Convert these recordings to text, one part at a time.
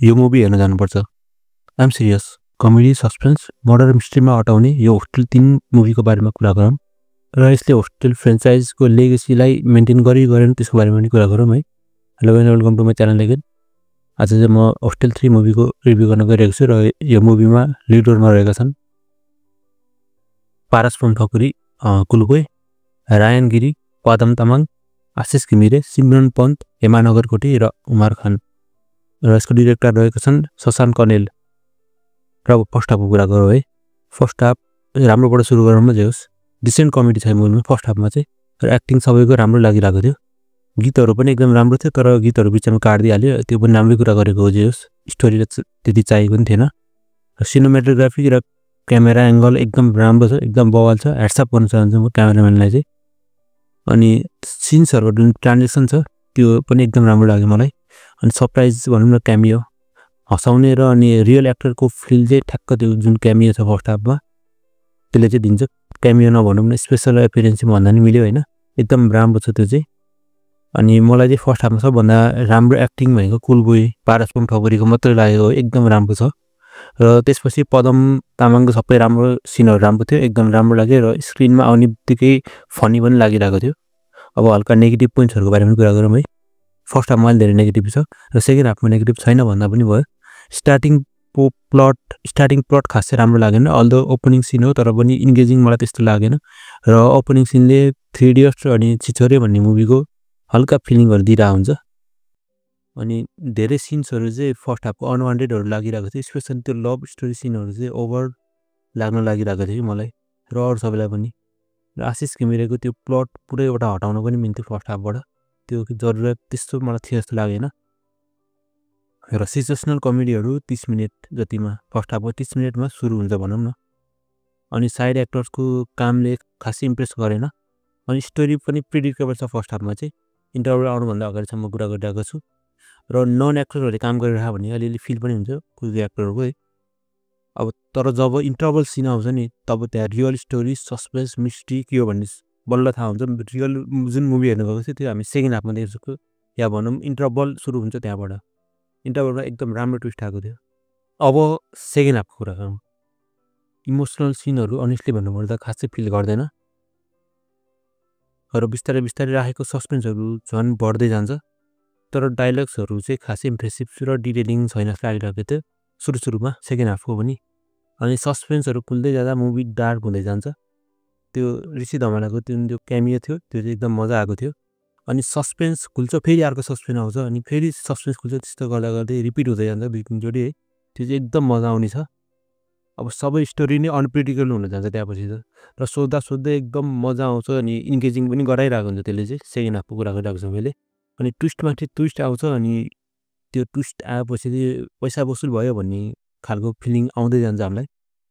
यो मुभी हेर्न जानुपर्छ। I'm serious. Comedy, suspense, murder मिस्ट्रीमा अटाउने यो होस्टेल 3 मुभीको बारेमा कुरा गरौँ र यसले होस्टेल फ्रेन्चाइजको लेगेसीलाई मेन्टेन गरेन त्यसको बारेमा पनि कुरा गरौँ है। Hello and welcome to my channel again. आज चाहिँ म होस्टेल 3 मुभीको रिभ्यू गर्न गइरहेको छु र यो मुभीमा लिड रोलमा रहेका छन् पारस पुन ठकुरी, कुलकोई, रायन गिरी, पदम तामाङ, आशिष घिमिरे, सिमरन पन्त, हेमा नगरकोटी र उमर खान। र यसको डिरेक्टर रहेका छन् शशाङ्क कनेल। र फर्स्ट हाफको कुरा गरौँ है। फर्स्ट हाफ राम्रोबाट सुरु गरौँ न जे होस्। डिसेन्ट कमेडी छ मुभीमा फर्स्ट हाफमा चाहिँ र एक्टिङ सबैको राम्रो लागिरहेको थियो। गीतहरू पनि एकदम राम्रो थियो तर गीतहरू बिचमा काटिदिइहाल्यो त्यो पनि राम्रै कुरा गरेको हो जे होस्। स्टोरी त्यति चाहिएको पनि थिएन। सिनेमेटोग्राफी र क्यामेरा एङ्गल एकदम राम्रो छ, एकदम बवाल छ। ह्याट्सअप गर्न चाहन्छु म क्यामेराम्यानलाई चाहिँ। अनि सिन्सहरू जुन ट्रान्जेक्सन छ त्यो पनि एकदम राम्रो लाग्यो मलाई। अनि सरप्राइज भनौँ न क्यामियो हँसाउने र अनि रियल एक्टरको फिल चाहिँ ठ्याक्क त्यो जुन क्यामियो छ फर्स्ट हाफमा त्यसले चाहिँ दिन्छ। क्यामियो नभनौँ न स्पेसल एपियरेन्स भन्दा नि मिल्यो होइन, एकदम राम्रो छ त्यो चाहिँ। अनि मलाई चाहिँ फर्स्ट हाफमा सबभन्दा राम्रो एक्टिङ भनेको कुलकोई पारस पुन ठकुरीको मात्रै लागेको हो, एकदम राम्रो छ। र त्यसपछि पदम तामाङको सबै राम्रो सिनहरू राम्रो थियो, एकदम राम्रो लाग्यो र स्क्रिनमा आउने बित्तिकै फनी पनि लागिरहेको थियो। अब हल्का नेगेटिभ पोइन्ट्सहरूको बारेमा कुरा गरौँ है। फर्स्ट हाफमा अलि धेरै नेगेटिभ छ र सेकेन्ड हाफमा नेगेटिभ छैन भन्दा पनि भयो। स्टार्टिङ प्लट खासै राम्रो लागेन, अल्दो ओपनिङ सिन हो तर पनि इन्गेजिङ मलाई त्यस्तो लागेन। र ओपनिङ सिनले 3 इडियट्स अनि छिछोरे भन्ने मुभीको हल्का फिलिङहरू दिइरहेको हुन्छ। अनि धेरै सिन्सहरू चाहिँ फर्स्ट हाफको अनवान्टेडहरू लागिरहेको थियो, स्पेसली त्यो लभ स्टोरी सिनहरू चाहिँ ओभर लाग्न लागिरहेको थियो कि मलाई र अरू सबैलाई पनि। र आशिष घिमिरेको त्यो प्लट पुरै एउटा हटाउन पनि मिल्थ्यो फर्स्ट हाफबाट, त्यो जरुरत त्यस्तो मलाई थियो जस्तो लागेन। र सिचुएसनल कमेडीहरू 30 मिनट जतिमा फर्स्ट हाफको 30 मिनटमा सुरु हुन्छ भनौँ न। अनि साइड एक्टर्सको कामले खासै इम्प्रेस गरेन। अनि स्टोरी पनि प्रिडिक्टेबल छ फर्स्ट हाफमा चाहिँ। इन्टरभल आउनुभन्दा अगाडिसम्म कुरा गरिरहेको छु। र नन एक्टरहरूले काम गरिरहेको भने अलिअलि फिल पनि हुन्छ कुनै एक्टरहरूको है। अब तर जब इन्टरभल सिन आउँछ नि तब त्यहाँ रियल स्टोरी सस्पेन्स मिस्ट्री के हो भन्ने बल्ल थाहा हुन्छ। रियल जुन मुभी हेर्नु गएको थियो त्यो हामी सेकेन्ड हाफमा देख्न सक्छौँ, या भनौँ इन्टरभल सुरु हुन्छ त्यहाँबाट। इन्टरभलमा एकदम राम्रो ट्विस्ट आएको थियो। अब सेकेन्ड हाफको कुरा गरौँ। इमोसनल सिनहरू अनेस्टली भन्नुपर्दा खासै फिल गर्दैन र बिस्तारै बिस्तारै राखेको सस्पेन्सहरू झन् बढ्दै जान्छ। तर डायलग्सहरू चाहिँ खासै इम्प्रेसिभ र डिटेलिङ छैन जस्तो लागिरहेको थियो सुरुमा सेकेन्ड हाफको पनि। अनि सस्पेन्सहरू खुल्दै जाँदा मुभी डार्क हुँदै जान्छ। त्यो ऋषि धमालाको त्यो क्यामियो थियो त्यो चाहिँ एकदम मजा आएको थियो। अनि सस्पेन्स खुल्छ फेरि अर्को सस्पेन्स आउँछ अनि फेरि सस्पेन्स खुल्छ, त्यस्तो गर्दा गर्दै रिपिट हुँदै जान्छ 2-3 चोटि है। त्यो चाहिँ एकदम मजा आउने छ। अब सबै स्टोरी नै अनप्रेडिक्टेबल हुन जान्छ त्यहाँपछि त। र सोच्दै एकदम मजा आउँछ अनि इन्गेजिङ पनि गराइरहेको हुन्छ त्यसले चाहिँ। सेकेन्ड हाफको कुरा गरिरहेको छु मैले। अनि ट्विस्टमाथि ट्विस्ट आउँछ अनि त्यो ट्विस्ट आएपछि पैसा वसुल भयो भन्ने खालको फिलिङ आउँदै जान्छ हामीलाई।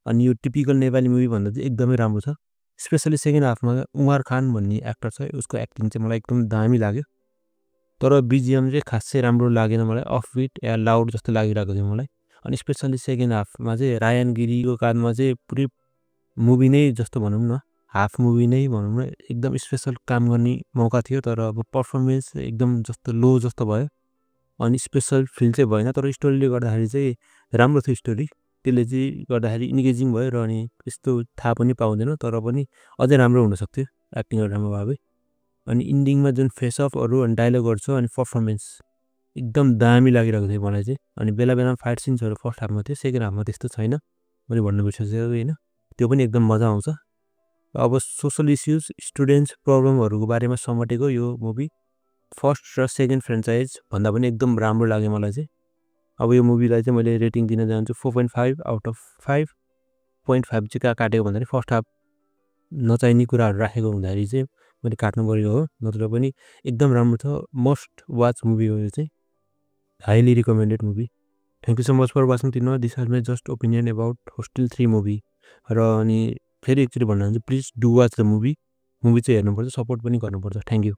अनि यो टिपिकल नेपाली मुभी भन्दा चाहिँ एकदमै राम्रो छ। स्पेसली सेकेन्ड हाफमा उमर खान भन्ने एक्टर छ, उसको एक्टिङ चाहिँ मलाई एकदम दामी लाग्यो। तर बिजिएम चाहिँ खासै राम्रो लागेन मलाई, अफबिट या लाउड जस्तो लागिरहेको थियो मलाई। अनि स्पेसली सेकेन्ड हाफमा चाहिँ रायन गिरीको काममा चाहिँ पुरै मुभी नै जस्तो भनौँ न, हाफ मुभी नै भनौँ न, एकदम स्पेसल काम गर्ने मौका थियो तर अब पर्फर्मेन्स एकदम जस्तो लो जस्तो भयो। अनि स्पेसल फिल चाहिँ भएन तर स्टोरीले गर्दाखेरि चाहिँ राम्रो थियो स्टोरी, त्यसले चाहिँ गर्दाखेरि इन्गेजिङ भयो। र अनि यस्तो थाहा पनि पाउँदैन तर पनि अझै राम्रो हुनसक्थ्यो एक्टिङहरू राम्रो भए। अनि इन्डिङमा जुन फेस अफहरू अनि डायलगहरू छ अनि पर्फर्मेन्स एकदम दामी लागिरहेको थियो मलाई चाहिँ। अनि बेला बेलामा फाइट सिन्सहरू फर्स्ट हाफमा थियो, सेकेन्ड हाफमा त्यस्तो छैन मैले भन्नु बिर्सेको होइन, त्यो पनि एकदम मजा आउँछ। अब सोसल इस्युज स्टुडेन्ट्स प्रब्लमहरूको बारेमा समेटेको यो मुभी फर्स्ट र सेकेन्ड फ्रेन्चाइज भन्दा पनि एकदम राम्रो लाग्यो मलाई चाहिँ। अब यो मुभीलाई चाहिँ मैले रेटिङ दिन चाहन्छु 4.5 आउट अफ 5। 0.5 चाहिँ कहाँ काटेको भन्दाखेरि फर्स्ट हाफ नचाहिने कुराहरू राखेको हुँदाखेरि चाहिँ मैले काट्नु परेको हो, नत्र पनि एकदम राम्रो छ। मस्ट वाच मुभी हो यो चाहिँ, highly recommended movie. Thank you so much for watching till now. This are my just opinion about Hostel 3 movie. र अनि फेरि एकचोटि भन्नु please do watch the movie चाहिँ हेर्नुपर्छ, सपोर्ट पनि गर्नुपर्छ। Thank you.